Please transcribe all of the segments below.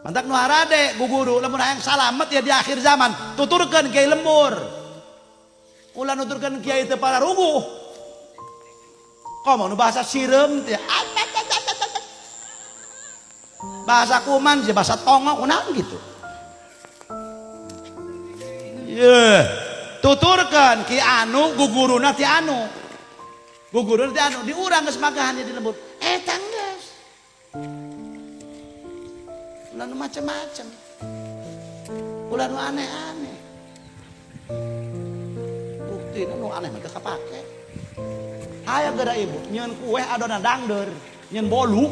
Mantak nu harade guguru lamun hayang salamet ya di akhir zaman tuturkeun kiai lembur. Ulah nuturkeun kiai teu pararuguh. Komo nu bahasa sireum teh. Bahasa kuman sih bahasa tongok kunaon gitu. Ye, tuturkeun ki anu guguruna ti anu. Guguruna ti anu diurang geus magahan di lembur. Eta geus. Ulah nu macem-macem. Ulah nu aneh-aneh. Buktina nu aneh mah teu kapake. Hayang geura ibu nyeun kue adonan dangdeur, nyeun bolu.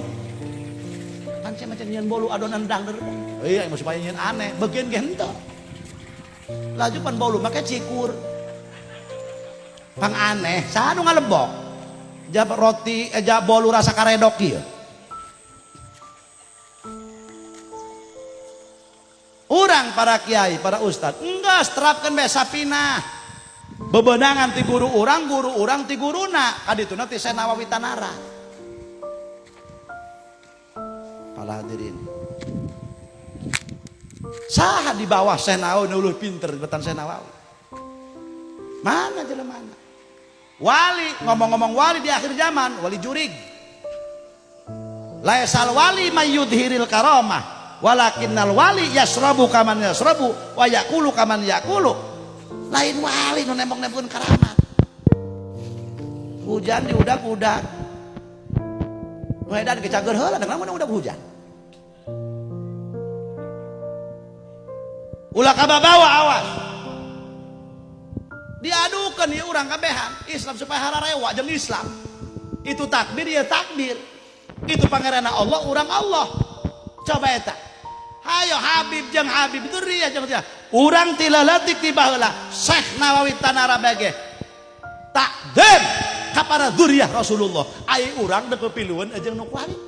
Kan sia macam nyeun bolu adonan dangdeur. Iya, mau supaya nyeun aneh, bagian ge henteu. Laju pan bolu make cikur. Pang aneh, saha nu ngalebok? Jab roti jab bolu rasa karedok ieu. Urang para kiai, para ustad, enggeus terapkeun bae sapinah. Bebenangan ti guru urang ti guruna, kadituna ti Syekh Nawawi Tanara. Para hadirin. Saha di bawah Syekh Nawawi nu leuwih pinter tibatan Syekh Nawawi? Mana jelemana? Wali, ngomong-ngomong wali di akhir zaman, wali jurig. Laisal wali mayyudhiril karamah, walakinnal wali yasrabu kaman yasrabu wa yaqulu kaman yaqulu. Lain wali nu nembong-nembongkeun karamat. Hujan diudag-udag. Nu edan ge cager heula da namun udag hujan. Ulah kababawa awas. Diadukeun ieu urang kabehan Islam supaya hararewa jeung Islam. Itu takbir ya takbir. Itu pangeranna Allah, urang Allah. Coba eta. Hayo Habib jeung Habib itu ria jeung ria. Urang ti leutik ti baheula Syekh Nawawi Tanara bege. Takdim ka para dzurriyyah Rasulullah. Ai urang deuk pilueun jeung nu kuari.